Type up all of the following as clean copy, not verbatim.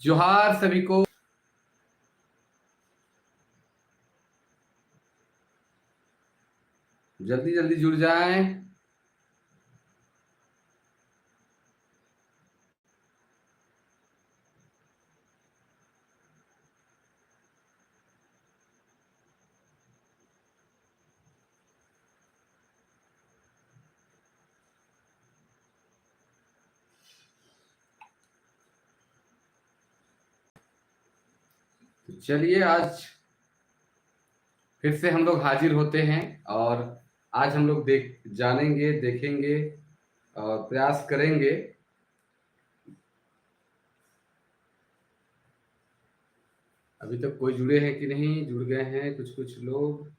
जोहार सभी को। जल्दी जल्दी जुड़ जाएं। तो चलिए आज फिर से हम लोग हाजिर होते हैं और आज हम लोग देख जानेंगे, देखेंगे और प्रयास करेंगे अभी तक कोई जुड़े हैं कि नहीं, जुड़ गए हैं कुछ कुछ लोग।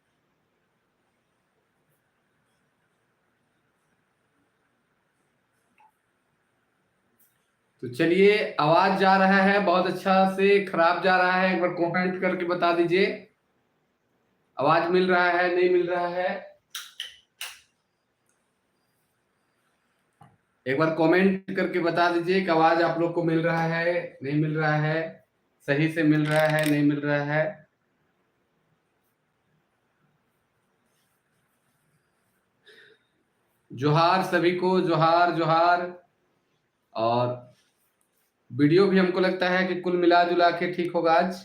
तो चलिए, आवाज जा रहा है बहुत अच्छा से, खराब जा रहा है, एक बार कमेंट करके बता दीजिए आवाज मिल रहा है नहीं मिल रहा है। एक बार कमेंट करके बता दीजिए कि आवाज आप लोग को मिल रहा है नहीं मिल रहा है, सही से मिल रहा है नहीं मिल रहा है। जोहार सभी को, जोहार जोहार। और वीडियो भी हमको लगता है कि कुल मिला जुला के ठीक होगा आज।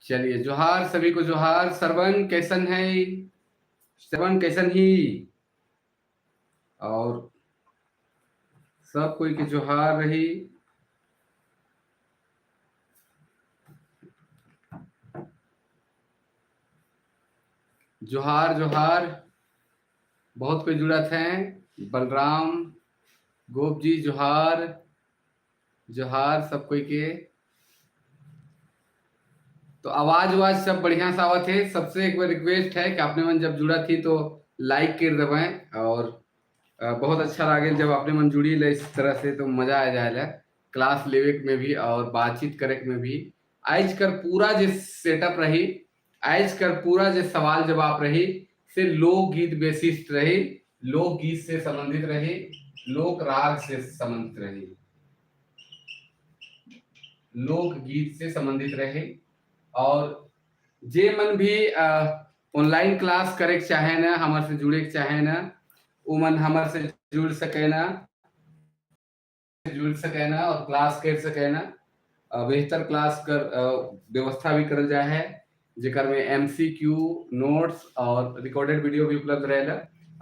चलिए, जोहार सभी को, जोहार। सरवन कैसन है, सरवन कैसन ही, और सब कोई के जोहार रही। जोहार जोहार। बहुत कोई जुड़ा थे, बलराम गोप जी जोहार जोहार सब कोई के। तो आवाज वाज सब बढ़िया सा आवत है। सबसे एक बार रिक्वेस्ट है कि आपने मन जब जुड़ा थी तो लाइक कर दबाएं और बहुत अच्छा लगे जब आपने मन जुड़ी ले इस तरह से, तो मजा आ जाए क्लास लेवे में भी और बातचीत करे में भी। आज कर पूरा जो सेटअप रही, आज कर पूरा जो सवाल जवाब रही से लोकगीत बेसिस रही, लोकगीत से संबंधित रही, लोक राग से संबंधित रही, लोकगीत से संबंधित रही। और जे मन भी ऑनलाइन क्लास करे चाहे ना, हमारे से जुड़े चाहे ना, वो मन हमारे से जुड़ सके ना, जुड़ सके ना और क्लास कर सके ना। बेहतर क्लास कर व्यवस्था भी करल जाए है, जेकर में एमसीक्यू नोट्स और रिकॉर्डेड वीडियो भी उपलब्ध रहेला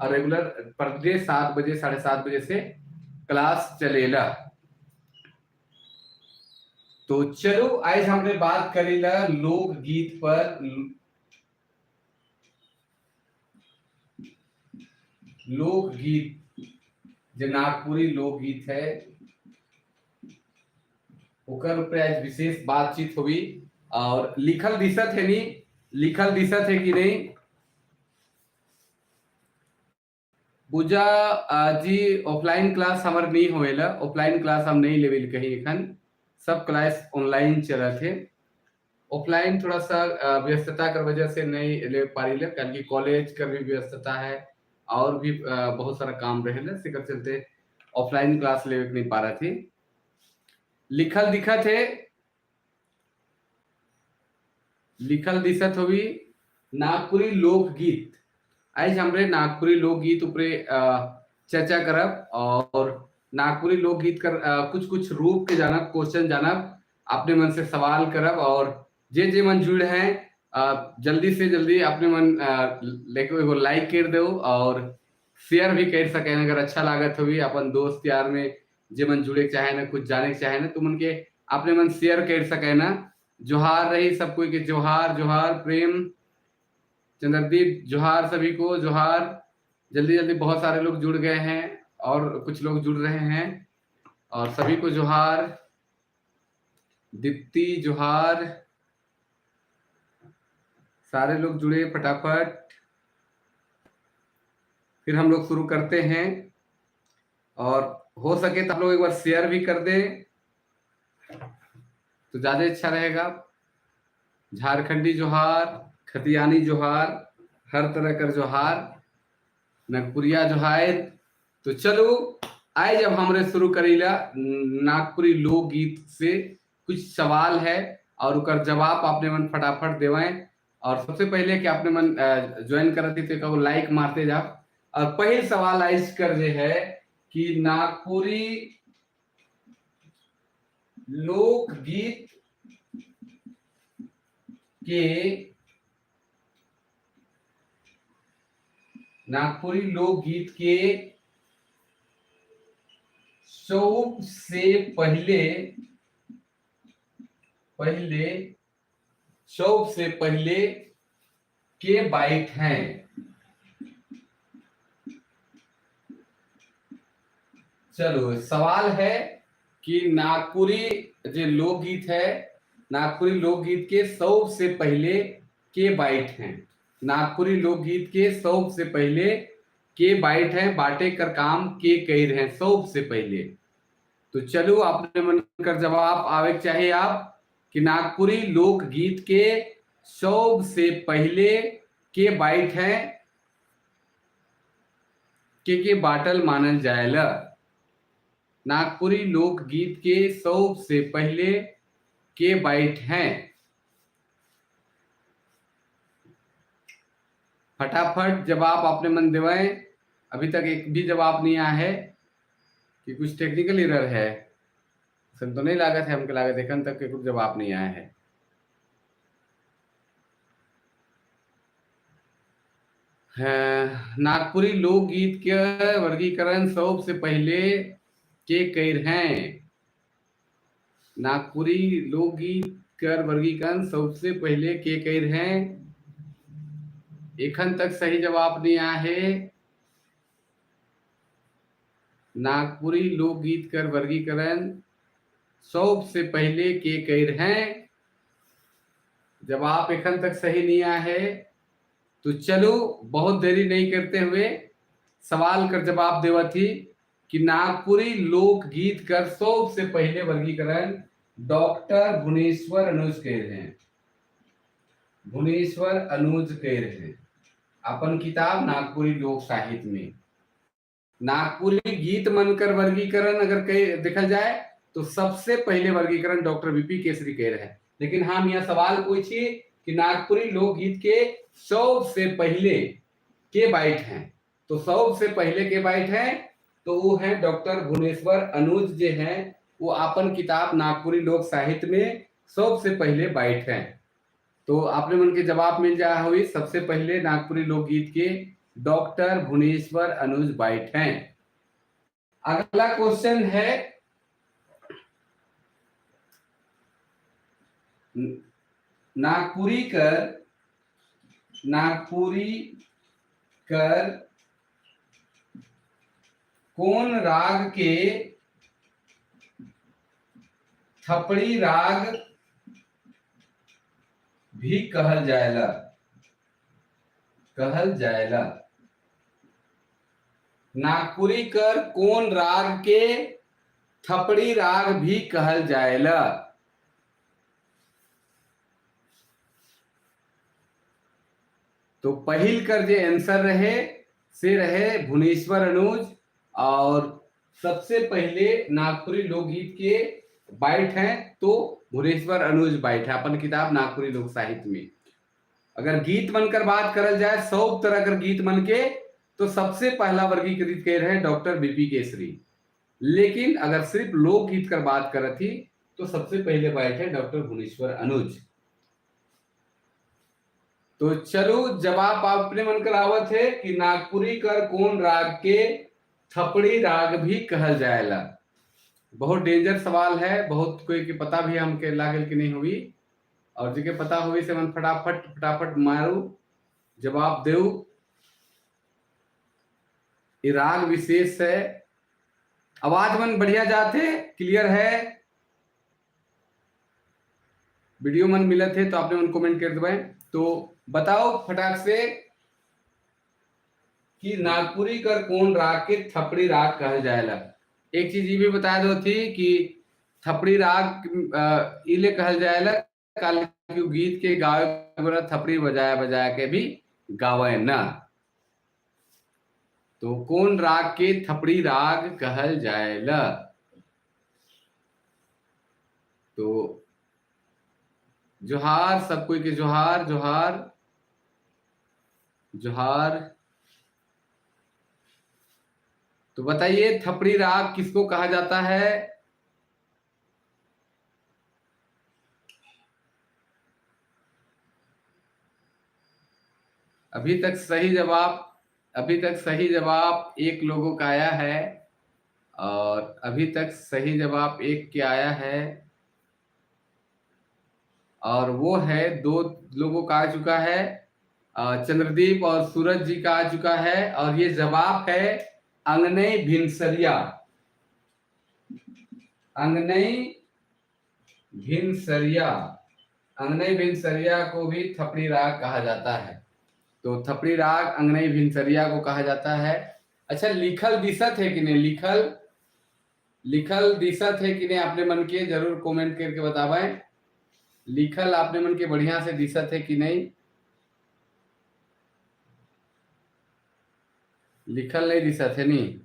और रेगुलर पर डे 7 बजे 7:30 बजे से क्लास चलेला। तो चलो आज हमने बात करीला लोकगीत पर। लोकगीत जो नागपुरी लोकगीत है ओकर ऊपर आज विशेष बातचीत हुई। और लिखल दिसत है नहीं, लिखल दिसत है कि नहीं पूजा जी? ऑफलाइन क्लास हमार नहीं होएला, ऑफलाइन क्लास हम नहीं लेवल कहीं, एखन सब क्लास ऑनलाइन चलत है। ऑफलाइन थोड़ा सा व्यस्तता कर वजह से नहीं ले पा रही है, कारण कि कॉलेज का भी व्यस्तता है और भी बहुत सारा काम रहे से चलते ऑफलाइन क्लास ले नहीं पा रहा थी। लिखल दिखत है, लिखल दिसत होगी नागपुरी लोकगीत। आज हमरे नागपुरी लोकगीत ऊपर चर्चा करब और नागपुरी लोकगीत कर कुछ कुछ रूप के जानब, क्वेश्चन जानब, अपने मन से सवाल करब और जे जे मन जुड़ हैं जल्दी से जल्दी अपने मन लेके एगो लाइक कर दो और शेयर भी कर सके अगर अच्छा लागत होगी अपन दोस्त यार में जे मन जुड़े चाहे ना, कुछ जाने चाहे ना, तो मन के अपने मन शेयर कर सके ना। जोहार रही सब कोई के, जोहार जोहार। प्रेम चंद्रदीप जोहार सभी को जोहार। जल्दी जल्दी बहुत सारे लोग जुड़ गए हैं और कुछ लोग जुड़ रहे हैं और सभी को जोहार। दीप्ति जोहार, सारे लोग जुड़े फटाफट। फिर हम लोग शुरू करते हैं और हो सके तो आप लोग एक बार शेयर भी कर दें। तो ज्यादा अच्छा रहेगा। झारखंडी जोहार, खतियानी जोहार, हर तरह कर जोहार, नागपुरिया जोहार। तो चलो आए जब हमरे शुरू करीला नागपुरी लोकगीत से कुछ सवाल है और उकर जवाब आपने मन फटाफट देवें। और सबसे पहले कि आपने मन ज्वाइन करती तो कहो लाइक मारते जाओ। और पहल सवाल आइस कर जे है कि नागपुरी लोकगीत के नागपुरी लोकगीत के सबसे पहले पहले सबसे पहले के बाइट हैं। चलो सवाल है कि नागपुरी जो लोकगीत है, नागपुरी लोकगीत के सबसे पहले के बाइट हैं। नागपुरी लोकगीत के सबसे पहले के बाइट हैं, बांटे कर काम के कह रहे हैं सबसे पहले। तो चलो अपने मन कर जवाब आवे चाहिए आप कि नागपुरी लोकगीत के सबसे पहले के बाइट हैं, के बाटल मानल जाएला। नागपुरी लोकगीत के सबसे पहले के बाइट हैं। फटाफट जवाब अपने मन देवें। अभी तक एक भी जवाब नहीं आया है कि कुछ टेक्निकल एरर है, सब तो नहीं लागत है, हमके लागत एखन तक के कुछ जवाब नहीं आया है। नागपुरी लोकगीत के वर्गीकरण सबसे पहले के कर हैं। नागपुरी लोकगीत कर वर्गीकरण सबसे पहले के कर हैं। एखन तक सही जवाब नहीं आया है। नागपुरी लोकगीत कर वर्गीकरण सबसे पहले के कर हैं, जवाब एखन तक सही नहीं आया है। तो चलो बहुत देरी नहीं करते हुए सवाल कर जवाब देवा थी कि नागपुरी लोकगीत कर सबसे पहले वर्गीकरण डॉक्टर भुवनेश्वर अनुज कर हैं। भुवनेश्वर अनुज कर हैं अपन किताब नागपुरी लोक साहित्य में। नागपुरी गीत मनकर वर्गीकरण अगर कही देखा जाए तो सबसे पहले वर्गीकरण डॉक्टर वीपी केसरी कह रहे हैं। लेकिन हम यह सवाल पूछी कि नागपुरी लोकगीत के सबसे पहले के बाइट हैं, तो सबसे पहले के बाइट हैं तो वो है डॉक्टर भुवनेश्वर अनुज जे हैं, वो अपन किताब नागपुरी लोक साहित्य में सबसे पहले बाइट हैं। तो आपने मन के जवाब मिल जाए हुई सबसे पहले नागपुरी लोकगीत के डॉक्टर भुवनेश्वर अनुज बाइट हैं। अगला क्वेश्चन है नागपुरी कर कौन राग के थपड़ी राग भी कहल जाएला, कहल जाएला। नागपुरी कर कौन राग के थपड़ी राग भी कहल जाएला। तो पहिल कर जे आंसर रहे से रहे भुवनेश्वर अनुज, और सबसे पहले नागपुरी लोकगीत के बाइट हैं तो भुवनेश्वर अनुज बाइट है अपन किताब नागपुरी लोक साहित्य में। अगर गीत बनकर बात करल जाए सब तरह कर गीत मन के तो सबसे पहला वर्गीकृत कर रहे हैं डॉक्टर बीपी केसरी। लेकिन अगर सिर्फ लोकगीत कर बात करत थी तो सबसे पहले बाइट है डॉक्टर भुवनेश्वर अनुज। तो चलो जवाब अपने मन कर आवत है कि नागपुरी कर कौन राग के थपड़ी राग भी कहल जाएला। बहुत डेंजर सवाल है, बहुत कोई के पता भी हमके लागल कि नहीं हुई, और जिके पता हुई से मन फटाफट फटाफट मारू जवाब देऊ। ये राग विशेष है। आवाज मन बढ़िया जाते, क्लियर है, वीडियो मन मिलत है तो आपने मन कमेंट कर दे। तो बताओ फटाक से कि नागपुरी कर कौन राग के थपड़ी राग कहल जाएला। एक चीज ये भी बता दो थी कि थपड़ी राग इले कहल जाएला काल गीत के गावे थपड़ी बजाया बजाया के भी गावे न। तो कौन राग के थपड़ी राग कहल जाएला? तो जोहार सब कोई के, जोहार जोहार जोहार। तो बताइए थपड़ी राग किसको कहा जाता है? अभी तक सही जवाब एक लोगों का आया है, और अभी तक सही जवाब एक के आया है, और वो है दो लोगों का आ चुका है, चंद्रदीप और सूरज जी का आ चुका है। और ये जवाब है अंगनई भिनसरिया। अंगनई भिनसरिया, अंगनई भिनसरिया को भी थपड़ी राग कहा जाता है। तो थपड़ी राग अंगनई भिनसरिया को कहा जाता है। अच्छा, लिखल दिसत है कि नहीं? लिखल दिसत है कि नहीं आपने मन के जरूर कमेंट करके बतावें। लिखल आपने मन के बढ़िया से दिसत है कि नहीं? लिखल नहीं दिसत है नहीं।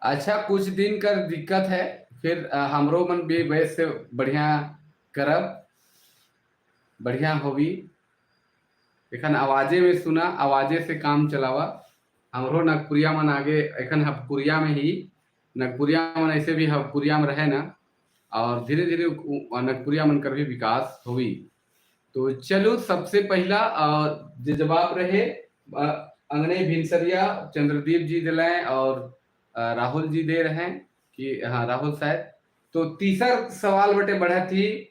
अच्छा, कुछ दिन कर दिक्कत है, फिर हमरो मन भी वैसे बढ़िया करब, बढ़िया होगी। एखन आवाजे में सुना, आवाजे से काम चलावा। हमरो नगपुरिया मन आगे एखन हपपुरिया में ही, नगपुरिया मन ऐसे भी हपपुरिया में रहे ना, और धीरे धीरे नगपुरिया मन कर भी विकास होगी। तो चलो, सबसे पहला जो जवाब रहे अंगनई भिनसरिया चंद्रदीप जी दिलाए और राहुल जी दे रहे हैं कि हाँ राहुल शायद। तो तीसर सवाल बटे बढ़े थी,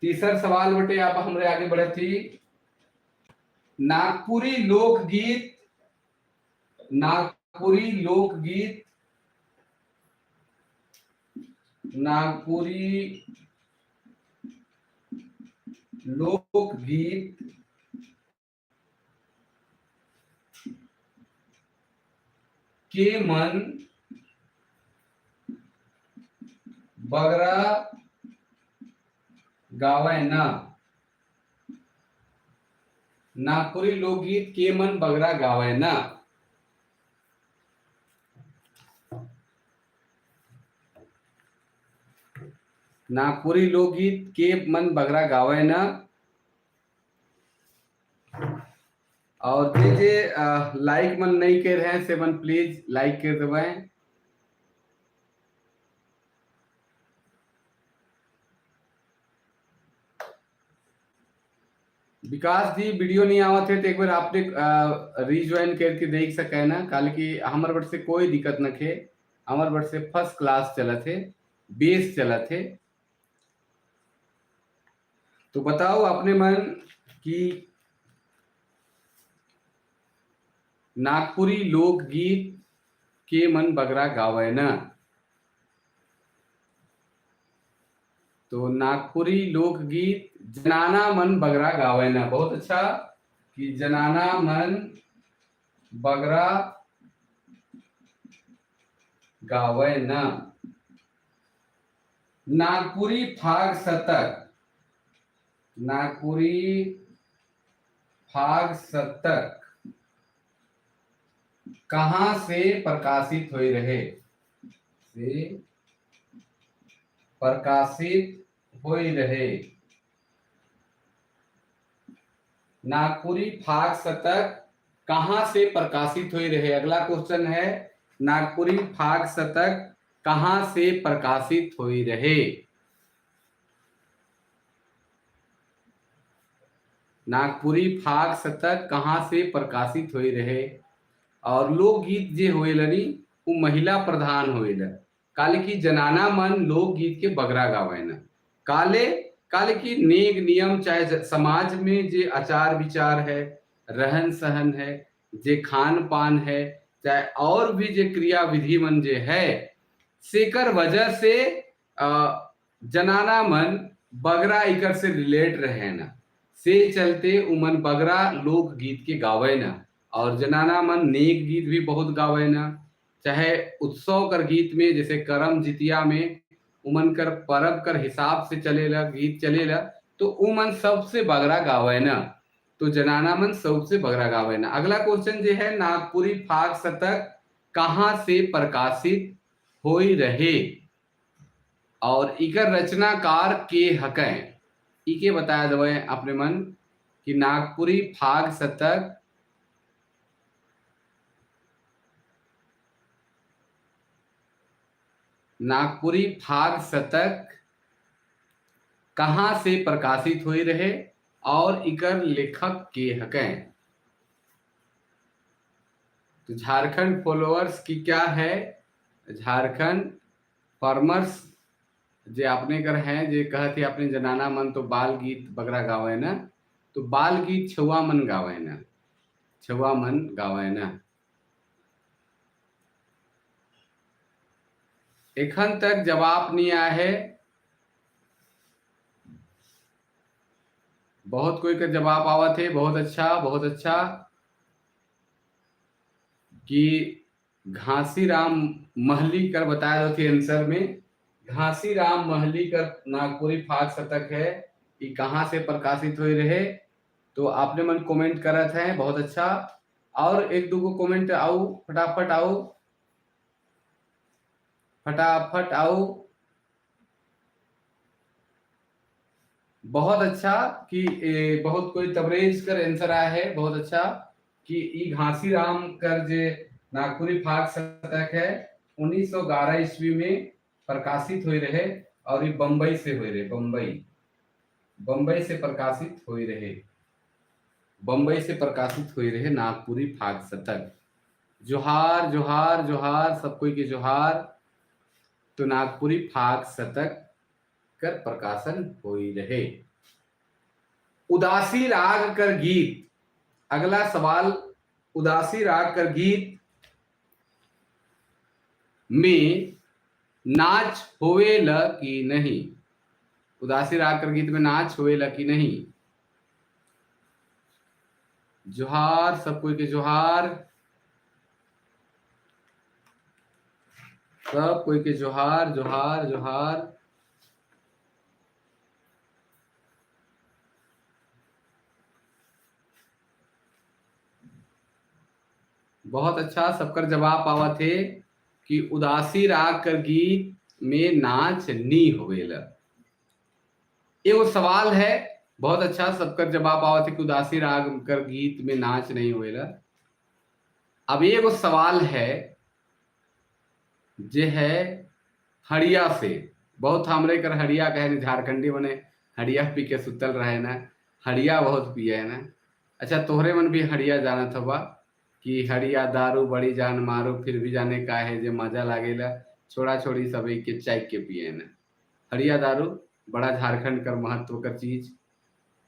तीसर सवाल बटे आप हमरे आगे बढ़े थी। नागपुरी लोकगीत, नागपुरी लोकगीत, नागपुरी लोकगीत के मन बगरा गावे ना। नागपुरी लोकगीत के मन बगरा गावे ना। नागपुरी लोकगीत के मन बगरा गावे ना। और जे जे लाइक मन नहीं कर रहे हैं से मन प्लीज लाइक कर देवे। विकास जी वीडियो नहीं आवत है तो एक बार आपने रिज्वाइन करके देख सके ना, काल की हमारे बट से कोई दिक्कत न खे, हमारे बट से फर्स्ट क्लास चलत है, बेस चलत है। तो बताओ अपने मन कि नागपुरी लोकगीत के मन बगरा गावे ना। तो नागपुरी लोकगीत जनाना मन बगरा गावे ना। बहुत अच्छा कि जनाना मन बगरा गावे ना। नागपुरी फाग शतक, नागपुरी फाग शतक कहाँ से प्रकाशित हो रहे? से प्रकाशित हो रहे। नागपुरी फाग शतक कहाँ से प्रकाशित हो रहे? अगला क्वेश्चन है, नागपुरी फाग शतक कहाँ से प्रकाशित हो रहे? नागपुरी फाग शतक कहाँ से प्रकाशित हो रहे? और लोकगीत जे होएलनी वो महिला प्रधान होएला, काले की जनाना मन लोकगीत के बगरा गावे ना। काले काले की नेक नियम चाहे समाज में जे आचार विचार है, रहन सहन है, जे खान पान है, चाहे और भी जे क्रिया विधि मन जे है, सेकर वजह से जनाना मन बगरा इकर से रिलेट रहे ना, से चलते उमन बगरा लोकगीत के गावे ना। और जनाना मन नेक गीत भी बहुत गावे ना। चाहे उत्सव कर गीत में, जैसे करम जितिया में उमन कर परब कर हिसाब से चलेला गीत चलेला, तो उमन सबसे बगरा गावे न, तो जनाना मन सबसे बगरा गावे न। अगला क्वेश्चन जो है, नागपुरी फाग शतक कहाँ से प्रकाशित होई रहे और इकर रचनाकार के हकें, इके बताया दवे अपने मन कि नागपुरी फाग शतक नागपुरी फाग शतक कहाँ से प्रकाशित हुई रहे और इकर लेखक के हकें। तो झारखंड फॉलोअर्स की क्या है, झारखंड फार्मर्स जे अपने कर हैं, जे कहते अपने जनाना मन तो बाल गीत बगरा गावे ना, तो बाल गीत छुआ मन गावे ना, छुआ मन गावे ना। एखन तक जवाब नहीं आया है, बहुत कोई का जवाब आवत है, बहुत अच्छा बहुत अच्छा, कि घासीराम महली कर बताया थे आंसर में, घासीराम महली कर नागपुरी फाग शतक है, ये कहाँ से प्रकाशित हुई रहे, तो आपने मन कमेंट करत है, बहुत अच्छा। और एक दो को कमेंट आओ, फटाफट आओ, फटाफट आओ, बहुत अच्छा कि बहुत कोई तबरेज कर आंसर आया है, बहुत अच्छा कि ई घासीराम कर जे नागपुरी फाग शतक है 1911 ईस्वी में प्रकाशित हुई रहे और ये बम्बई से हुई रहे, बम्बई, बम्बई से प्रकाशित हुई रहे, बम्बई से प्रकाशित हुई रहे नागपुरी फाग शतक। जोहार जोहार जोहार, सब कोई के जोहार। तो नागपुरी फाग शतक कर प्रकाशन हुई रहे। उदासी राग कर गीत, अगला सवाल, उदासी राग कर गीत में नाच होवे ल कि नहीं, उदासी राग कर गीत में नाच होवे ल कि नहीं। जोहार, सब कोई के जोहार, सब कोई के जोहार जोहार जोहार। बहुत अच्छा, सबकर जवाब आवा थे कि उदासी राग कर गीत में नाच नी होवेला। ये वो सवाल है, बहुत अच्छा, सबकर जवाब आवा थे कि उदासी राग कर गीत में नाच नहीं होवेला। अब ये वो सवाल है जे है हड़िया से, बहुत हमरे कर हड़िया कहे झारखंडी बने हड़िया पी के सुतल रहे ना, हड़िया बहुत पिए है ना। अच्छा तोहरे मन भी हड़िया जाना था बा कि हड़िया दारू बड़ी जान मारू फिर भी जाने का है जे मजा लागेला, छोड़ा छोड़ी सब के चाय के पिए ना। हड़िया दारू बड़ा झारखंड कर महत्व कर चीज।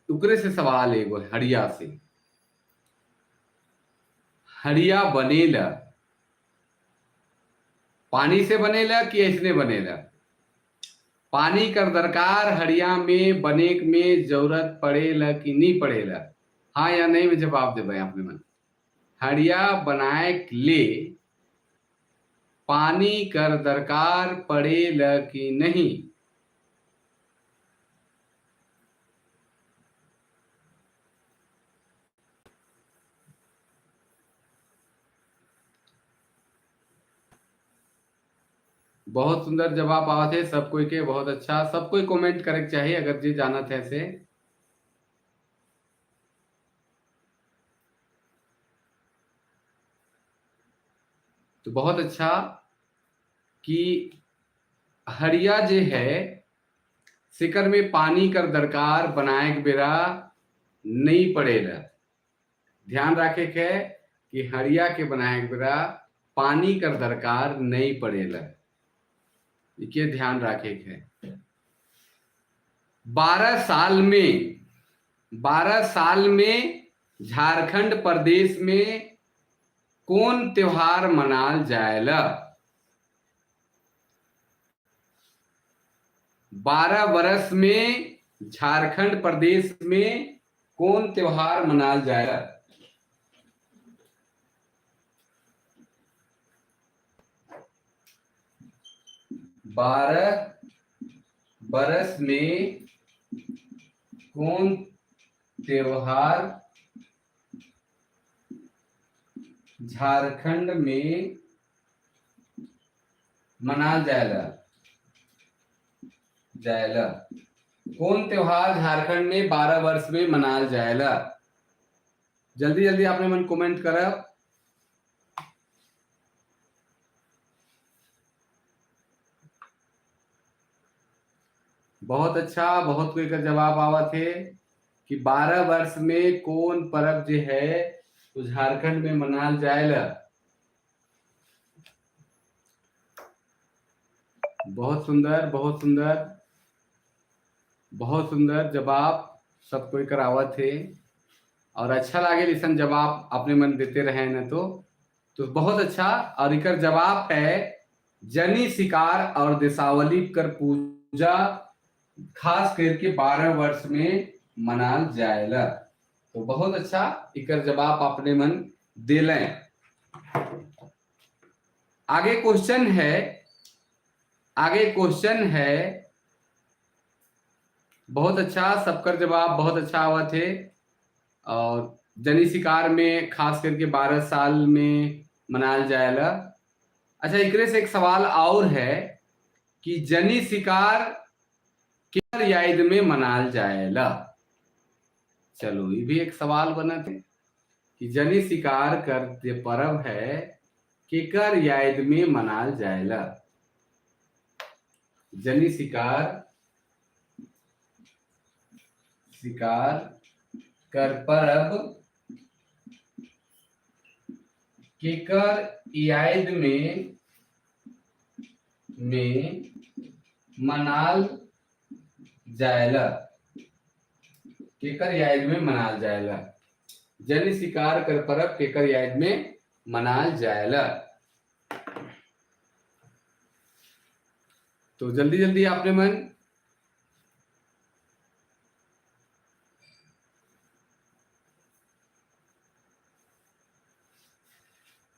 उकरे से सवाल एगो हड़िया से, हड़िया बनेला पानी से बनेला कि ऐसने बनेला? पानी कर दरकार हड़िया में बने में जरूरत पड़ेला कि नहीं पड़ेला? हाँ या नहीं में जवाब दे अपने मन। हड़िया बनाए ले पानी कर दरकार पड़ेला कि नहीं? बहुत सुंदर जवाब आवत है सब कोई के, बहुत अच्छा, सब कोई कमेंट करे चाहिए अगर जी जाना थे ऐसे। तो बहुत अच्छा कि हरिया जे है सिकर में पानी कर दरकार बनाए के बेरा नहीं पड़ेला। ध्यान रखे के कि हरिया के बनाए के बेरा पानी कर दरकार नहीं पड़ेला, ये ध्यान रखे के। 12 साल में, 12 साल में झारखंड प्रदेश में कौन त्योहार मनाल जाएला? 12 वर्ष में झारखंड प्रदेश में कौन त्योहार मनाल जाएला? 12 बरस में कौन त्योहार झारखंड में मनाल जाएला जाएला? कौन त्योहार झारखंड में 12 वर्ष में मनाल जाएला? जल्दी जल्दी आपने मन कमेंट करब। बहुत अच्छा, बहुत कोई का जवाब आवा थे कि 12 वर्ष में कौन पर्व जो है वो झारखंड में मनाल जाएला। बहुत सुंदर, बहुत सुंदर, बहुत सुंदर जवाब सब कोई करावत थे और अच्छा लागे ऐसा जवाब अपने मन देते रहे न तो बहुत अच्छा। और इकर जवाब है जनी शिकार और दिसावली कर पूजा खास करके 12 वर्ष में मनाल जाएला। तो बहुत अच्छा इकर जवाब अपने मन दिले। आगे क्वेश्चन है, आगे क्वेश्चन है, बहुत अच्छा सबकर जवाब बहुत अच्छा आवा थे। और जनी शिकार में खास करके 12 साल में मनाल जाएला। अच्छा, एकरे से एक सवाल और है कि जनी शिकार केकर याद में मनाल जाएला? चलो ये भी एक सवाल बना थे कि जनी शिकार कर जे पर्व है केकर याद में मनाल जाएला? जनी शिकार शिकार कर पर्व केकर याद में मनाल जाएला? केकर याद में मनाल जाएला? जनी शिकार कर पर्व केकर याद में मनाल जाएला? तो जल्दी जल्दी आपने मन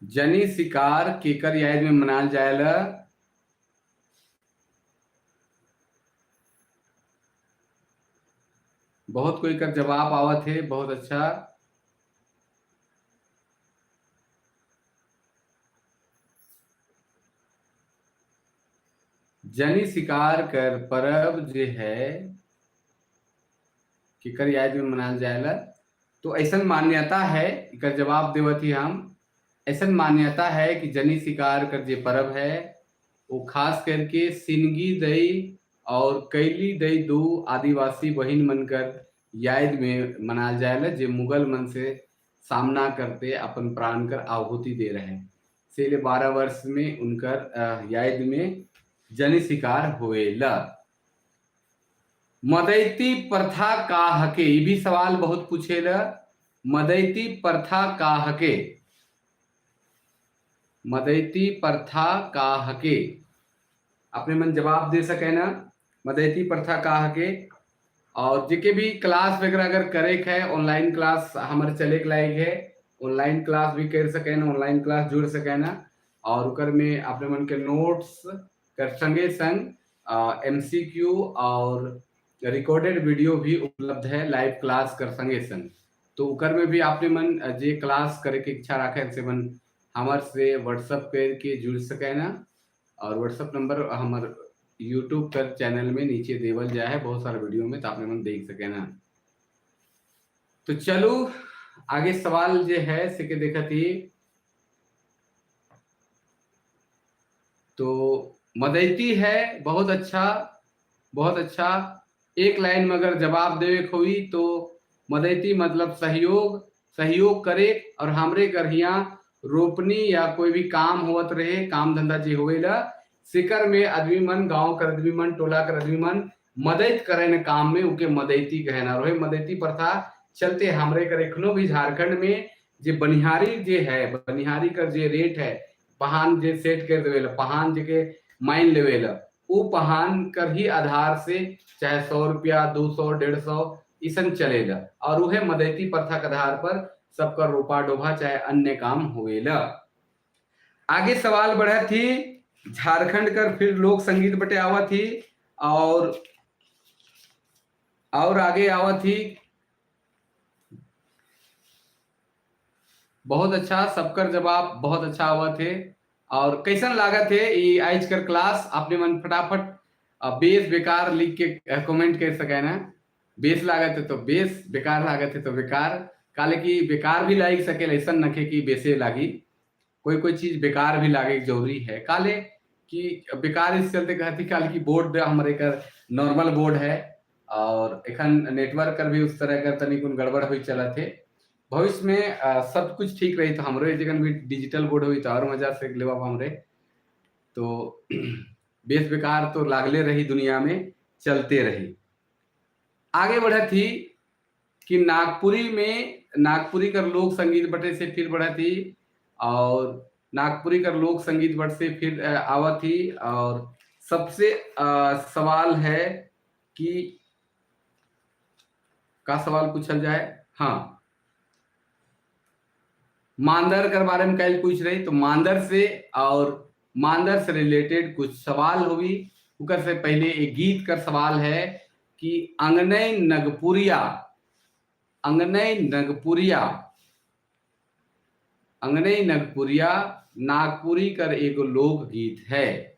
जनी शिकार केकर याद में मनाल जाएला? बहुत कोई का जवाब आवत है, बहुत अच्छा। जनी शिकार कर पर्व जो है केकर याद में मनाल जाएला? तो ऐसा मान्यता है, एकर जवाब देवत ही हम, ऐसा मान्यता है कि जनी शिकार कर जो पर्व है वो खास करके सिनगी दई और कैली दई दो आदिवासी बहिन मनकर याद में मनाल जाएला, जे मुगल मन से सामना करते अपन प्राण कर आहुति दे रहे हैं। इसीलिए 12 वर्ष में उनकर याद में जनी शिकार होएला। मदैती प्रथा का हके, ये भी सवाल बहुत पूछेला। मदैती प्रथा का हके? मदैती प्रथा का हके? अपने मन जवाब दे सके ना, मदैती प्रथा का हके? और जेके भी क्लास वगैरह अगर करे है, ऑनलाइन क्लास हमारे चले के लायक है, ऑनलाइन क्लास भी कर सके ना, ऑनलाइन क्लास जुड़ सके ना। और उकर में अपने मन के नोट्स कर संगे संग एमसीक्यू और रिकॉर्डेड वीडियो भी उपलब्ध है लाइव क्लास कर संगे संग। तो उकर में भी आपने मन जे क्लास करे के इच्छा रखे से मन हमार से व्हाट्सअप करके जुड़ सके ना। और व्हाट्सअप नंबर हमार यूट्यूब पर चैनल में नीचे देवल जाए है बहुत सारे वीडियो में, तो आपने मन देख सके ना। तो चलो आगे सवाल जो है से के देखा थी। तो मदैती है, बहुत अच्छा, बहुत अच्छा। एक लाइन में अगर जवाब देवे होई तो मदैती मतलब सहयोग, सहयोग करे और हमरे करहिया रोपनी या कोई भी काम होवत रहे, काम धंधा जी होवेला सिकर में आदमी मन, गांव कर आदमी मन, टोला कर आदमी मन मदद करे न काम में, उके मदैती कहना रहे। मदैती प्रथा चलते हमरे कर एखनो भी झारखंड में जे बनिहारी जे है, बनिहारी कर जे रेट है, पहान जे सेट कर देवेला, पहान जे के माइन लेवेला, वो पहान कर ही आधार से चाहे 100 रुपया, 200, 150 इसन चलेला। और वह मदैती प्रथा के आधार पर सबका रोपा डोभा चाहे अन्य काम होवेला। आगे सवाल बढ़ा थी झारखंड कर फिर लोक संगीत बटे आवत ही और आगे आवत ही। बहुत अच्छा, सबकर जवाब बहुत अच्छा आवत है। और कैसन लागत है ये आज कर क्लास, आपने मन फटाफट बेस बेकार लिख के कमेंट कर सके ना। बेस लागत है तो बेस, बेकार लागत है तो बेकार, काले की बेकार भी लाग सके, ऐसा नखे कि बेसे लागी। कोई कोई चीज बेकार भी लागे जरूरी है, काले कि बेकार इस चलते कहती काले की बोर्ड हमारे कर नॉर्मल बोर्ड है और एखन नेटवर्क कर भी उस तरह कर तनिक गड़बड़ हुई चला थे। भविष्य में सब कुछ ठीक रही तो हमरे जगन भी डिजिटल बोर्ड हुई तो और मजा से लेवा हमरे। तो बेस बेकार तो लागले रही दुनिया में, चलते रही। आगे बढ़त ही कि नागपुरी में नागपुरी कर लोक संगीत बटे से फिर बढ़त ही और नागपुरी कर लोक संगीत बट से फिर आवत ही। और सबसे सवाल है कि का सवाल पूछल जाए, हाँ मांदर कर बारे में कल पूछ रही, तो मांदर से और मांदर से रिलेटेड कुछ सवाल होगी। उकर से पहले एक गीत कर सवाल है कि अंगनई नगपुरिया, अंगनई नगपुरिया, अंगनई नगपुरिया नागपुरी कर एगो लोकगीत है,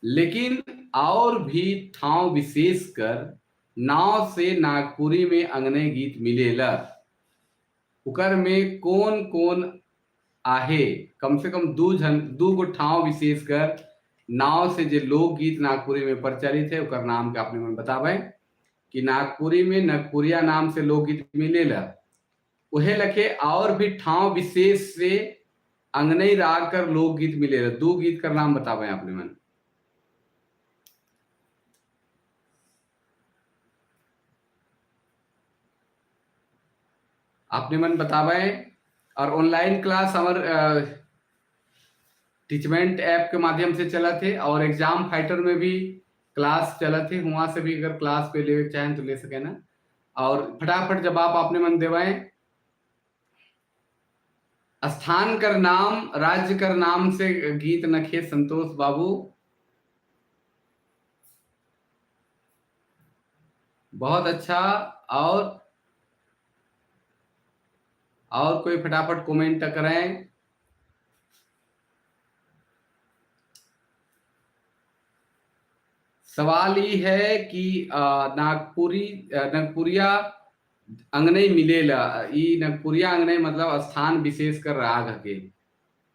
लेकिन और भी ठाव विशेष कर नाव से नागपुरी में अंगनई गीत मिलेला, उकर में कौन कौन आहे? कम से कम दो जन दो गो ठाव विशेष कर नाव से जो लोकगीत नागपुरी में प्रचलित है उकर नाम के अपने मन बतावे कि नागपुरी में नगपुरिया नाम से लोकगीत मिलेला, उहे लखे और भी ठाव विशेष से अंगनई राग कर लोकगीत मिलेला, दो गीत कर नाम बतावे अपने मन। आपने मन बतावे। और ऑनलाइन क्लास हमार टीचमेंट ऐप के माध्यम से चला थे और एग्जाम फाइटर में भी क्लास चला थे, वहां से भी अगर क्लास पे ले चाहें तो ले सके ना। और फटाफट जवाब आपने मन देवाए। स्थान कर नाम, राज्य कर नाम से गीत नखे संतोष बाबू, बहुत अच्छा। और कोई फटाफट कमेंट करें। सवाल ये है कि नागपुरी नगपुरिया अंगनई मिलेला, ई नगपुरिया अंगनई मतलब स्थान विशेष कर राग के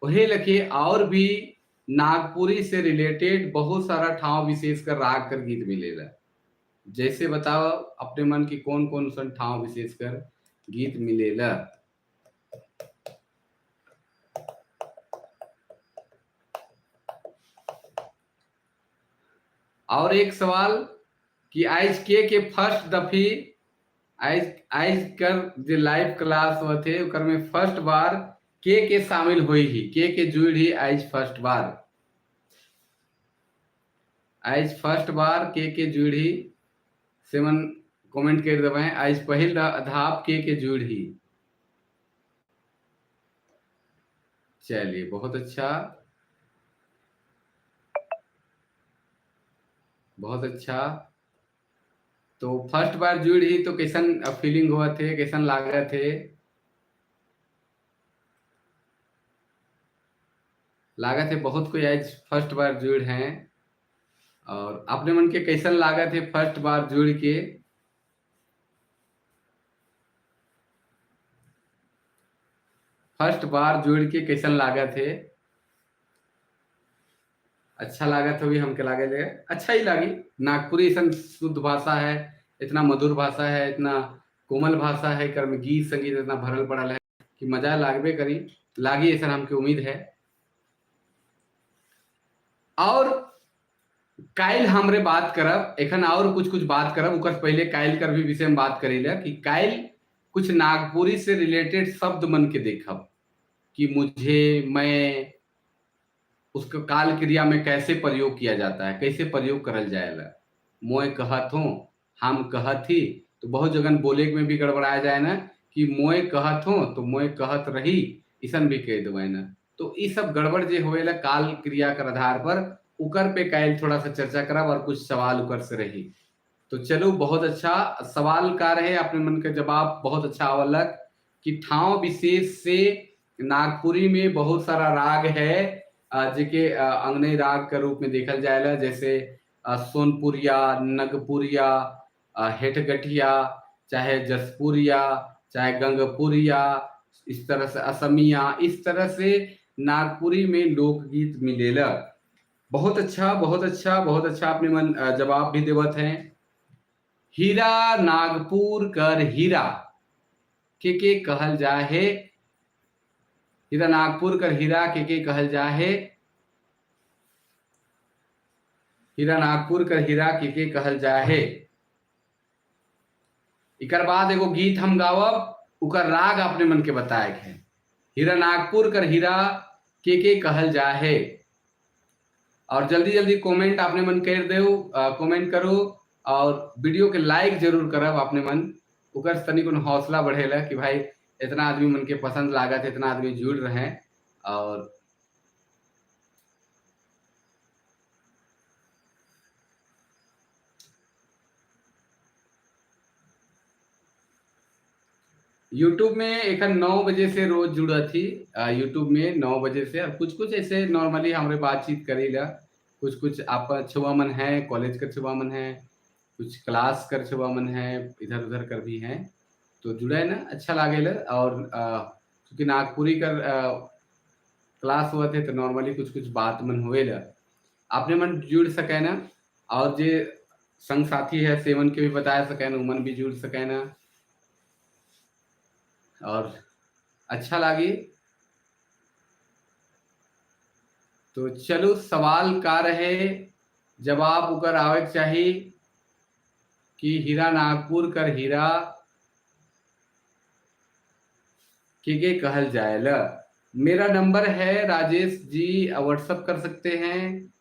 वही लखे और भी नागपुरी से रिलेटेड बहुत सारा ठाव विशेष कर राग कर गीत मिलेला। जैसे बताओ अपने मन की कौन कौन सा ठाव विशेष कर गीत मिलेला। और एक सवाल कि आज के फर्स्ट दफी आज आज कर जो लाइव क्लास होते उकर में फर्स्ट बार के शामिल हुई ही, के जुड़ ही आज फर्स्ट बार, आज फर्स्ट बार के जुड़ ही से मन कमेंट कर देवे। आज पहिल धाप के जुड़ ही। चलिए बहुत अच्छा, बहुत अच्छा। तो फर्स्ट बार जुड़ ही तो कैसन फीलिंग हुआ थे, कैसन लाग थे? लागत है बहुत कोई आज फर्स्ट बार जुड़ हैं। और अपने मन के कैसन लागत है फर्स्ट बार जुड़ के? फर्स्ट बार जुड़ के कैसन लागत है? अच्छा लागत होगी, हमके लागे अच्छा ही लागी। नागपुरी ऐसा शुद्ध भाषा है, इतना मधुर भाषा है, इतना कोमल भाषा है, कर में गीत संगीत इतना भरल पड़ल है कि मजा लागबे करी लागी, ऐसा हमके उम्मीद है। और काइल हमरे बात करब एखन और कुछ कुछ बात करब, उकर पहले काइल कर भी विषय में बात करीला कि काइल कुछ नागपुरी से रिलेटेड शब्द मन के देखब कि मुझे, मैं, उसको काल क्रिया में कैसे प्रयोग किया जाता है, कैसे प्रयोग करल जाएला। मोय कहत हो, हम कहत ही, तो बहुत जगह बोले में भी गड़बड़ाया जाए ना कि मोय कहत हो तो मोय कहत रही, ऐसा भी कह देवे ना। तो ई सब गड़बड़ जे होवेला काल क्रिया कर आधार पर उकर पे कायल थोड़ा सा चर्चा करब और कुछ सवाल उकर से रही। तो चलो बहुत अच्छा सवाल का रहे, अपने मन के जवाब बहुत अच्छा आवलक कि ठाव विशेष से नागपुरी में बहुत सारा राग है जेके अंगनई राग के रूप में देखल जाएला, जैसे सोनपुरिया, नगपुरिया, हेठगठिया, चाहे जसपुरिया, चाहे गंगपुरिया, इस तरह से असमिया, इस तरह से नागपुरी में लोकगीत मिलेला। बहुत अच्छा, बहुत अच्छा, बहुत अच्छा अपने मन जवाब भी देवत हैं। हीरा नागपुर कर हीरा के कहल जाहे, हीरा नागपुर कर हीरा के कहल जाहे, हीरा नागपुर कर हीरा के कहल जाहे। इकर बाद एगो गीत हम गावब, उकर राग अपने मन के बताए है। हीरा नागपुर कर हीरा के कहल जाहे। और जल्दी जल्दी कमेंट अपने मन कर देव, कमेंट करो और वीडियो के लाइक जरूर करब अपने मन, उकर तनी कोनो हौसला बढ़ेला कि भाई इतना आदमी मन के पसंद लागत, इतना आदमी जुड़ रहे हैं। और YouTube में एक 9 बजे से रोज जुड़ा थी, YouTube में 9 बजे से। और कुछ कुछ ऐसे नॉर्मली हमरे बातचीत करीला, कुछ कुछ आप छुआ मन है, कॉलेज कर छुआ मन है, कुछ क्लास कर छुआ मन है, इधर उधर कर भी हैं, तो जुड़े ना अच्छा लागेला। और चूँकि नागपुरी कर क्लास हुआ थे तो नॉर्मली कुछ कुछ बात मन हुए आपने मन जुड़ सके ना। और जे संग साथी है सेवन के भी बताया सके ना, उमन भी जुड़ सके ना और अच्छा लगी। तो चलो सवाल का रहे, जवाब उकर आवे चाहिए कि हीरा नागपुर कर हीरा के कहल जाएला। मेरा नंबर है राजेश जी, व्हाट्सअप कर सकते हैं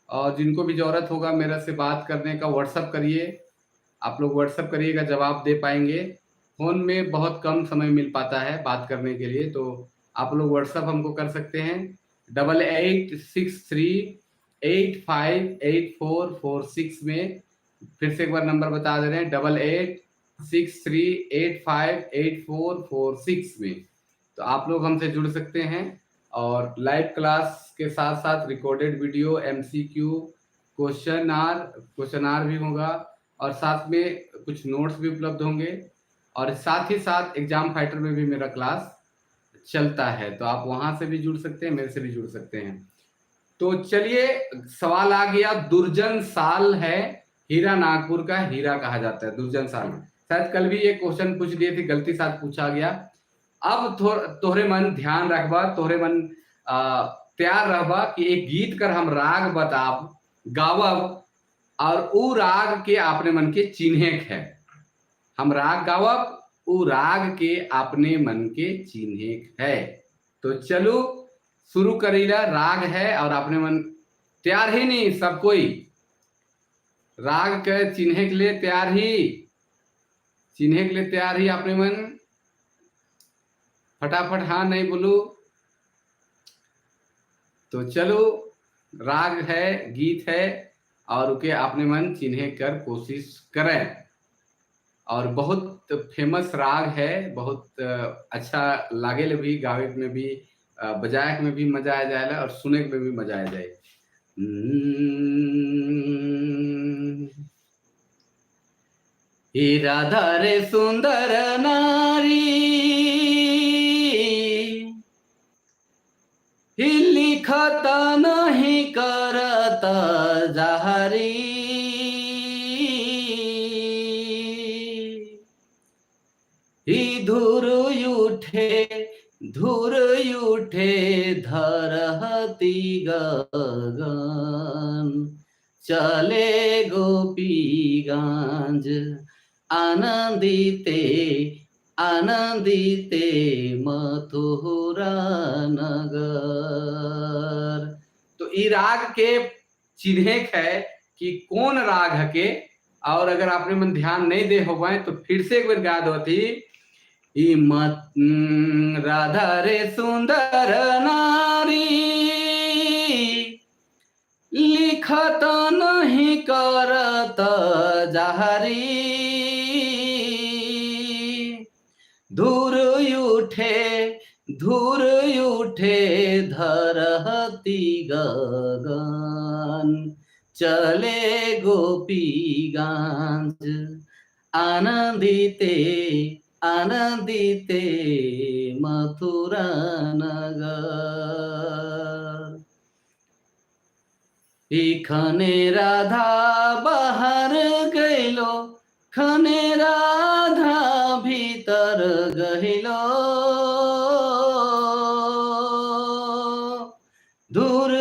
और जिनको भी जरूरत होगा मेरा से बात करने का व्हाट्सअप करिए। आप लोग व्हाट्सअप करिएगा, जवाब दे पाएंगे। फोन में बहुत कम समय मिल पाता है बात करने के लिए, तो आप लोग व्हाट्सअप हमको कर सकते हैं 8863 85 84 46 में। फिर से एक बार नंबर बता दे रहे हैं 8863 85 84 46 में। तो आप लोग हमसे जुड़ सकते हैं और लाइव क्लास के साथ साथ recorded video, MCQ, question R भी होगा और साथ में कुछ नोट्स भी उपलब्ध होंगे। और साथ ही साथ एग्जाम फाइटर में भी मेरा क्लास चलता है, तो आप वहां से भी जुड़ सकते हैं, मेरे से भी जुड़ सकते हैं। तो चलिए सवाल आ गया, दुर्जन साल है, हीरा नागपुर का हीरा कहा जाता है दुर्जन साल। शायद कल भी ये क्वेश्चन पूछ लिए थे, गलती साथ पूछा गया। अब तोहरे मन ध्यान रखबा, तोहरे मन तैयार रहबा कि एक गीत कर हम राग बताब गावब और ऊ राग के अपने मन के चिन्हे है। हम राग गावब, ऊ राग के अपने मन के चिन्हे है। तो चलो शुरू करीला, राग है और अपने मन तैयार ही नहीं, सब कोई राग के चिन्हे के लिए तैयार ही, चिन्हे के लिए तैयार ही अपने मन। फटाफट हाँ नहीं बोलू। तो चलो राग है, गीत है और उके अपने मन चिन्हे कर कोशिश करें। और बहुत फेमस राग है, बहुत अच्छा लागे भी, गावे में भी, बजाए में भी मजा आ जाएगा और सुने में भी मजा आ जाए। राधा रे सुंदर नारी लिखत नहीं करत जहरी, धुर उठे धरती गगन, चले गोपीगंज आनंदिते आनंदिते मथुरा नगर। तो ई राग के चिन्हे है कि कौन राग है के, और अगर आपने मन ध्यान नहीं दे हो पाए तो फिर से एक बार गा दो थी। ई मत राधा रे सुंदर नारी, लिखत नहीं करत जाहरी, धूर उठे धरती गगन, चले गोपी गांज आनंदिते आनंदिते मथुरा नगर। इखने राधा बाहर गइलो, खने राधा भीतर गइलो, धूर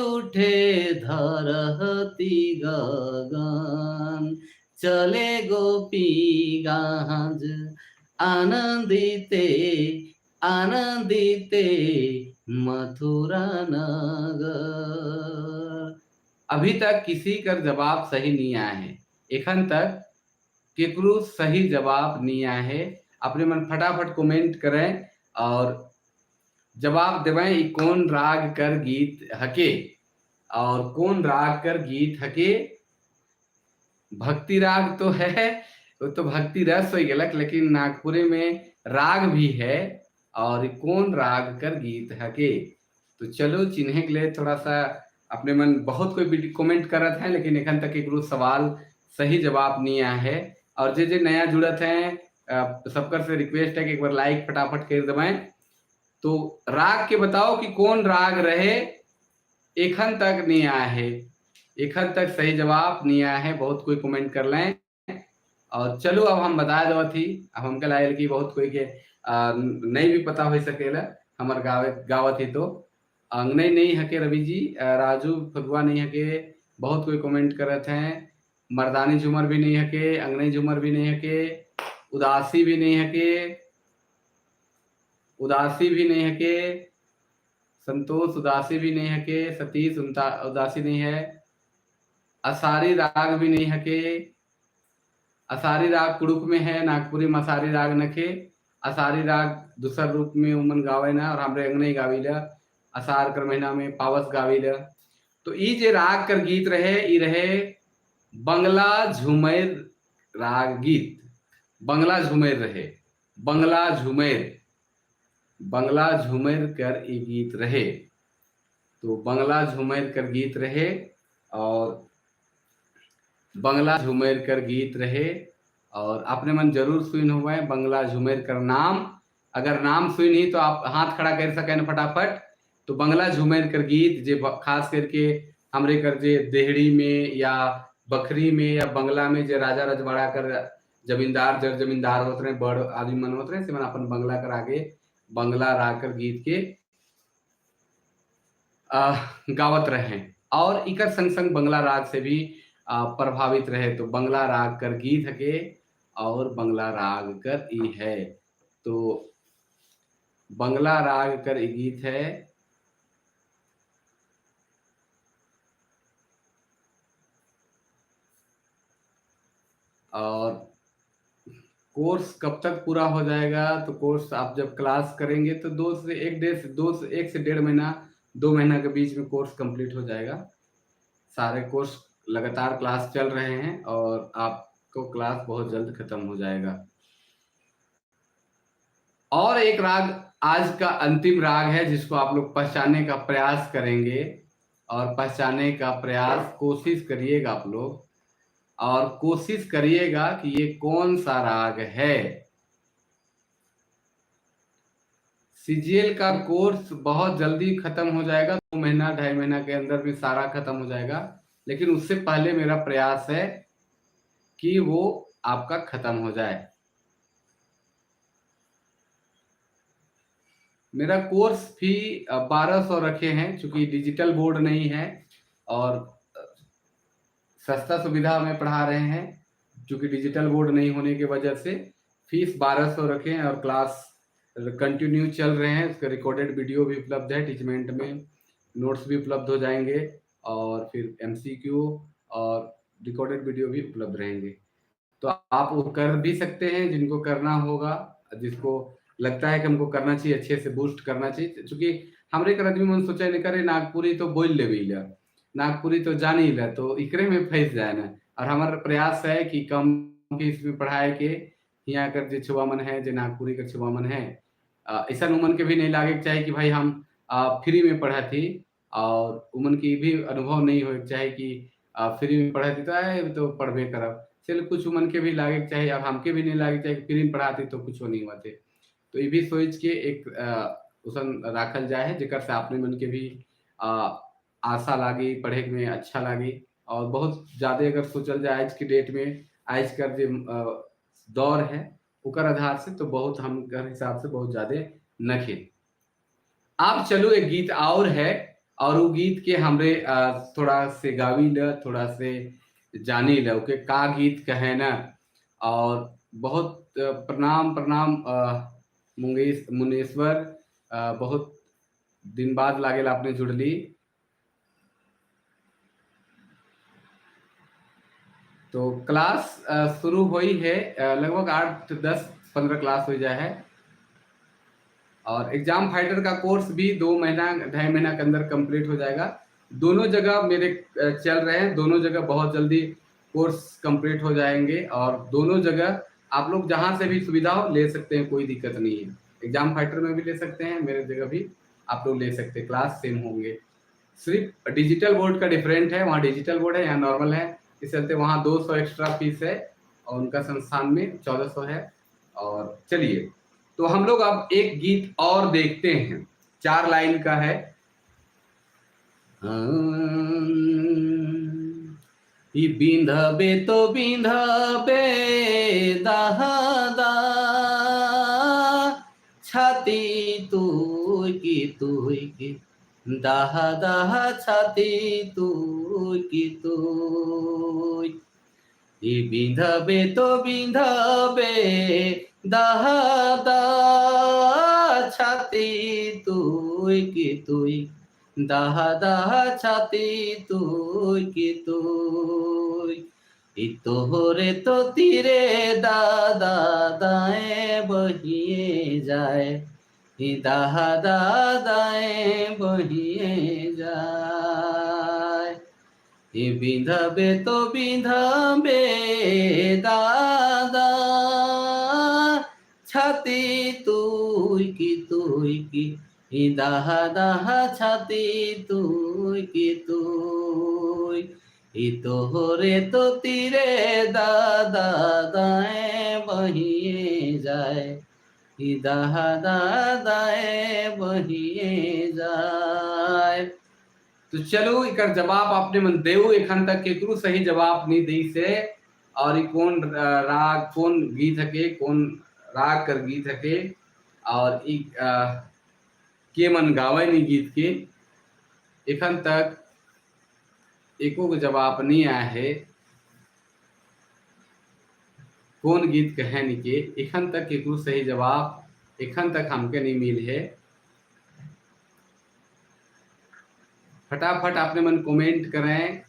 उठे धरती गगन, चले गोपी गांज आनंदिते आनंदिते मथुरा नगर। अभी तक किसी का जवाब सही नहीं आया है, एखन तक केकरो सही जवाब नहीं आया है। अपने मन फटाफट कमेंट करें और जवाब देवें कौन राग कर गीत हके और कौन राग कर गीत हके। भक्ति राग तो है, वो तो भक्ति रस हो गलक, लेकिन नागपुरी में राग भी है और कौन राग कर गीत हके। तो चलो चिन्हे के लिए थोड़ा सा अपने मन बहुत कोई कमेंट करत है, लेकिन एखन तक एक सवाल सही जवाब नहीं आया है। और जे जे नया जुड़त हैं सबकर से रिक्वेस्ट है कि एक बार लाइक फटाफट कर दबाएं। तो राग के बताओ कि कौन राग रहे, एखन तक नहीं आया है, एखन तक सही जवाब नहीं आया है, बहुत कोई कमेंट कर लें। और चलो अब हम बता दो थी, अब हमके लायल कि बहुत कोई के नहीं भी पता हो सकेला हमर गावत ही तो अंगनई नहीं हके रवि जी, राजू फगुआ नहीं हके, बहुत कोई कमेंट करत हैं। मर्दानी झूमर भी नहीं हके, अंगनई झूमर भी नहीं हके, उदासी भी नहीं हके, उदासी भी नहीं हके, संतोष उदासी भी नहीं हके, सतीश उदासी नहीं है, असारी राग भी नहीं हके। असारी राग कुड़ुक में है, नागपुरी में असारी राग नखे, असारी राग दूसर रूप में उमन गावे ना, और हमरे अंगनई गावीला असार कर महीना में पावस गावीला। तो ई जे राग कर गीत रहे, ई रहे बंगला झुमेर राग गीत, बंगला झुमेर रहे, बंगला झुमेर, बंगला झुमेर कर ई गीत रहे। तो बंगला झुमेर कर गीत रहे और बंगला झुमेर कर गीत रहे। और अपने मन जरूर सुन हुए बंगला झुमेर कर नाम, अगर नाम सुन ही तो आप हाथ खड़ा कर सकें फटाफट। तो बंगला झुमेर कर गीत जे खास करके हमरे कर जे देहड़ी में या बखरी में या बंगला में जे राजा रजवाड़ा कर जमींदार जर जमींदार होते रहे, बड़ आदमी मन होते रहे, से मन अपन बंगला कर आगे बंगला राग कर गीत के गावत रहे और इकर संग संग बंगला राग से भी प्रभावित रहे। तो बंगला राग कर गीत हके और बंगला राग कर ई है। तो बंगला राग कर ई गीत है। और कोर्स कब तक पूरा हो जाएगा? तो कोर्स आप जब क्लास करेंगे तो 2 से 1 से 1.5 महीना 2 महीना के बीच में कोर्स कंप्लीट हो जाएगा। सारे कोर्स लगातार क्लास चल रहे हैं और आपको क्लास बहुत जल्द खत्म हो जाएगा। और एक राग आज का अंतिम राग है जिसको आप लोग पहचानने का प्रयास करेंगे और पहचानने का प्रयास कोशिश करिएगा आप लोग, और कोशिश करिएगा कि ये कौन सा राग है। सीजीएल का कोर्स बहुत जल्दी खत्म हो जाएगा, 2 महीना 2.5 महीना के अंदर में सारा खत्म हो जाएगा, लेकिन उससे पहले मेरा प्रयास है कि वो आपका खत्म हो जाए। मेरा कोर्स फी 1200 रखे हैं, चूंकि डिजिटल बोर्ड नहीं है और सस्ता सुविधा हमें पढ़ा रहे हैं, चूंकि डिजिटल बोर्ड नहीं होने की वजह से फीस 1200 रखे हैं और क्लास कंटिन्यू चल रहे हैं। उसका रिकॉर्डेड वीडियो भी उपलब्ध है, टीचमेंट में नोट्स भी उपलब्ध हो जाएंगे और फिर एमसीक्यू और रिकॉर्डेड वीडियो भी उपलब्ध रहेंगे। तो आप वो कर भी सकते हैं, जिनको करना होगा, जिसको लगता है कि हमको करना चाहिए, अच्छे से बूस्ट करना चाहिए। चूँकि हमरे कर आदमी मन सोचे नहीं करे नागपुरी तो बोल लेबी ला, नागपुरी तो जानी ला, तो इकरे में फंस जाए ना। और हमारा प्रयास है कि कम फीस में पढ़ाए के यहाँ कर जो छुआ मन है, जो नागपुरी के छुआ मन है, ऐसा उमन के भी नहीं लागे चाहिए कि भाई हम फ्री में पढ़ा थी, और उमन की भी अनुभव नहीं हो चाहे कि फ्री में पढ़ा थी तो आए तो पढ़बे करब। चल कुछ उमन के भी लागे चाहिए, अब हमके भी नहीं लागे चाहिए कि फ्री में पढ़ाती तो कुछ नहीं होते। तो ये भी सोच के एक उसन राखल जाए है, जेकर से आपने मन के भी आशा लागी, पढ़े में अच्छा लागी। और बहुत ज़्यादा अगर सोचल जाए आज की डेट में, आज का जो दौर है उकर आधार से तो बहुत हम कर हिसाब से बहुत ज़्यादा नखे। आप चलो एक गीत और है, और वो गीत के हमरे थोड़ा से गावी ल, थोड़ा से जानी ल, ओके का गीत कहे ना। और बहुत प्रणाम प्रणाम मुंगेश मुनेश्वर, बहुत दिन बाद लागेल आपने जुड़ली। तो क्लास शुरू हुई है, लगभग 8 10 15 क्लास हो जाए है। और एग्जाम फाइटर का कोर्स भी 2 महीना 2.5 महीना के अंदर कंप्लीट हो जाएगा। दोनों जगह मेरे चल रहे हैं, दोनों जगह बहुत जल्दी कोर्स कंप्लीट हो जाएंगे। और दोनों जगह आप लोग जहां से भी सुविधा हो ले सकते हैं, कोई दिक्कत नहीं है। एग्जाम फाइटर में भी ले सकते हैं, मेरे जगह भी आप लोग ले सकते हैं, क्लास सेम होंगे। सिर्फ डिजिटल बोर्ड का डिफरेंट है, वहाँ डिजिटल बोर्ड है, यहाँ नॉर्मल है। इस चलते वहाँ 200 एक्स्ट्रा फीस है और उनका संस्थान में 1400 है। और चलिए तो हम लोग अब एक गीत और देखते हैं, 4 लाइन का है। बिंधबे तो बिंधबे दादा छाती तुई की दाहा दाहा छाती तुई की तुई। बिंधबे तो बिंधबे दाहा दा छाती तुई की तुई दाहा दाहा छाती तुई की तुई। तोहरे तो तीरे दादा दाएं बहिए जाए, दाहा दादाएं बहिए जाए। बिंधबे तो बिंधबे दादा छाती तुई की दाहा दाहा छाती तुई की तुई। तोहरे तो तीरे दादा दाएं बहिए जाए, दाहा दादाएं बहिए जाए। तो चलो एकर जवाब आपने मन देऊ, एखन तक केकरो सही जवाब नहीं दी से। और ई कौन राग कौन गीत हके, कौन राग कर गीत हके, और ई के मन गावे नहीं गीत के, एखन तक एको को जवाब नहीं आया है। कौन गीत कहे नहीं के, एखन तक केकरो सही जवाब एखन तक हमके नहीं मिल है। फटाफट आपने मन कमेंट करें।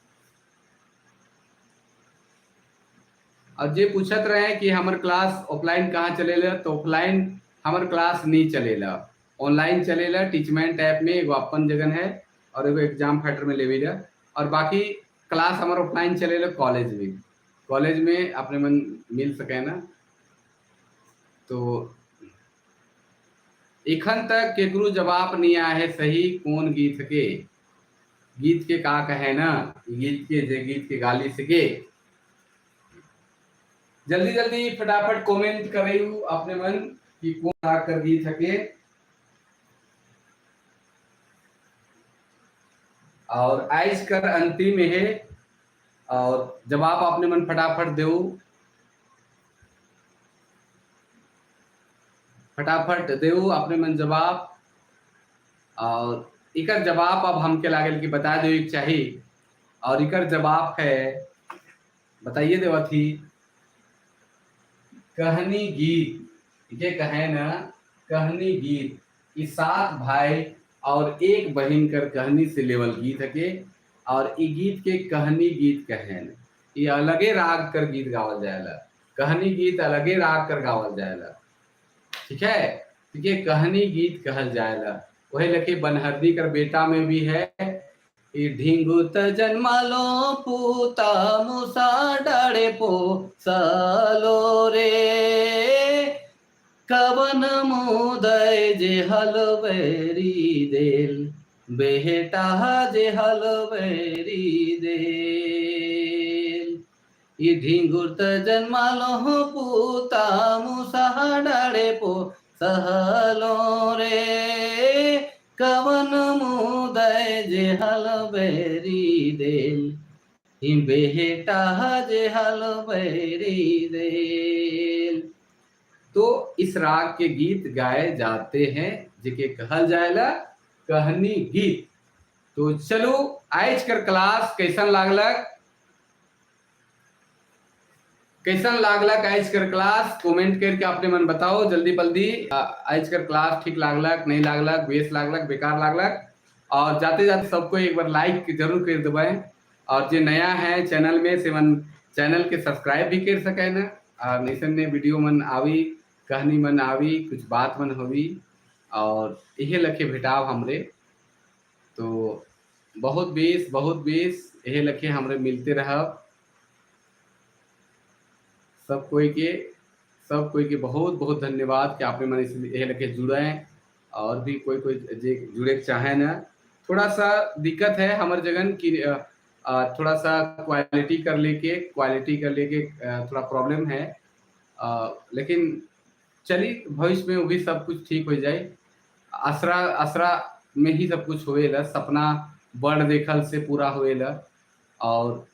और जे पूछत रहे कि हमर क्लास ऑफलाइन कहाँ चलेला, तो ऑफलाइन हमर क्लास नहीं चलेला, ऑनलाइन चलेला। टीचमेंट ऐप में एगो अपन जगन है और एगो एग्जाम फाइटर में लेवी। और बाकी क्लास हमार ऑफलाइन चलेला कॉलेज में, कॉलेज में अपने मन मिल सके ना। तो एखन तक केकरो जवाब नहीं आया है सही कौन गीत के, गीत के का कहे ना, गीत के जे गीत के गाली सके। जल्दी जल्दी फटाफट कमेंट करेउ अपने मन कि कौन राग कर गीत हके। और आज कर अंतिम है, और जवाब अपने मन फटाफट देऊ, फटाफट देऊ अपने मन जवाब। और इकर जवाब अब हमके लागल कि बता दो एक चाहिए, और इकर जवाब है बताइए देवथी कहनी गीत। ये कहे ना कहनी गीत, ये 7 भाई और 1 बहन कर कहनी से लेवल गीत हके। और ई गीत के कहनी गीत कहेन, ये अलगे राग कर गीत गावल जाएला। कहनी गीत अलगे राग कर गावल जाएला, ठीक है। ठीक है, कहनी गीत कहल जाएला। वही लखे बनहरदी कर बेटा में भी है, ढिंगुत जन्मालो पूता मुसा डरे पो सलो रे, कवन मुदय जे हलवेरी देल, बेटा जे हलवेरी देल। ई ढिंगुर त जन्मालो पूता मुसा डरे पो सहलो रे, कवन मुदय जे हलवेरी देल, बेटा जे हलवेरी देल। तो इस राग के गीत गाए जाते हैं जिके कहल जाएला कहनी गीत। तो चलो आज कर क्लास कैसन लागलक, कैसन लागलक आज कर क्लास कमेंट करके अपने मन बताओ जल्दी जल्दी। आज कर क्लास ठीक लागलक, नहीं लागलक, बेस लागलक, बेकार लागलक। और जाते जाते सबको एक बार लाइक जरूर कर देवे, और जो नया है चैनल में से मन चैनल के सब्सक्राइब भी कर सके ना। और ऐसे ने वीडियो मन आवी, कहानी मन आवी, कुछ बात मन होवी, और यही लखे भेटाव हमरे। तो बहुत बेस बहुत बेस यही लखे हमरे मिलते रह। सब कोई के बहुत बहुत धन्यवाद कि आपने मन यही लखे जुड़े। और भी कोई कोई जे जुड़े चाहे ना, थोड़ा सा दिक्कत है हमारे जगन की थोड़ा सा क्वालिटी कर लेके थोड़ा प्रॉब्लम है, लेकिन चली भविष्य में वो भी सब कुछ ठीक हो जाए। असरा असरा में ही सब कुछ होएला, सपना बड़ देखल से पूरा होएला। और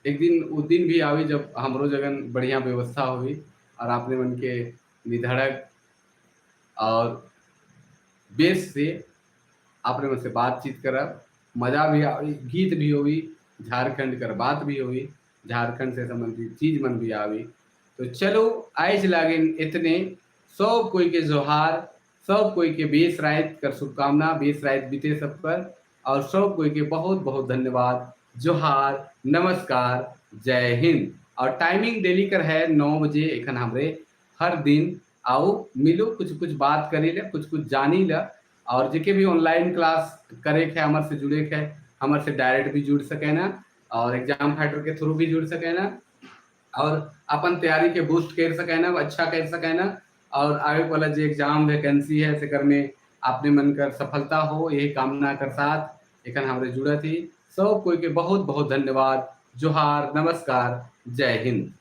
एक दिन वो दिन भी आवी जब हमरो जगन बढ़िया व्यवस्था हुई और आपने मन के निधड़क और बेस से आपने मन से बातचीत करब, मजा भी आवी, गीत भी होवी, झारखंड कर बात भी होवी, झारखंड से संबंधित चीज मन भी आवी। तो चलो आज लागिन इतने, सब कोई के जोहार, सब कोई के बेस रात कर शुभकामना, बेस रात बीते सब पर, और सब कोई के बहुत बहुत धन्यवाद, जोहार, नमस्कार, जय हिंद। और टाइमिंग डेली कर है 9 बजे एखन हमरे हर दिन आओ मिलो, कुछ कुछ बात करी ले, कुछ कुछ जानी ले। और जेके भी ऑनलाइन क्लास करे के हमर से जुड़े के, हमर से डायरेक्ट भी जुड़ सके ना, और एग्जाम फाइटर के थ्रू भी जुड़ सके ना, और अपन तैयारी के बूस्ट कर सके ना, अच्छा कर सके ना। और आगे वाला जो एग्जाम वैकेंसी है सेकर में आपने मन कर सफलता हो, यही कामना कर साथ एखन हमरे जुड़ा थी। सब कोई के बहुत बहुत धन्यवाद, जोहार, नमस्कार, जय हिंद।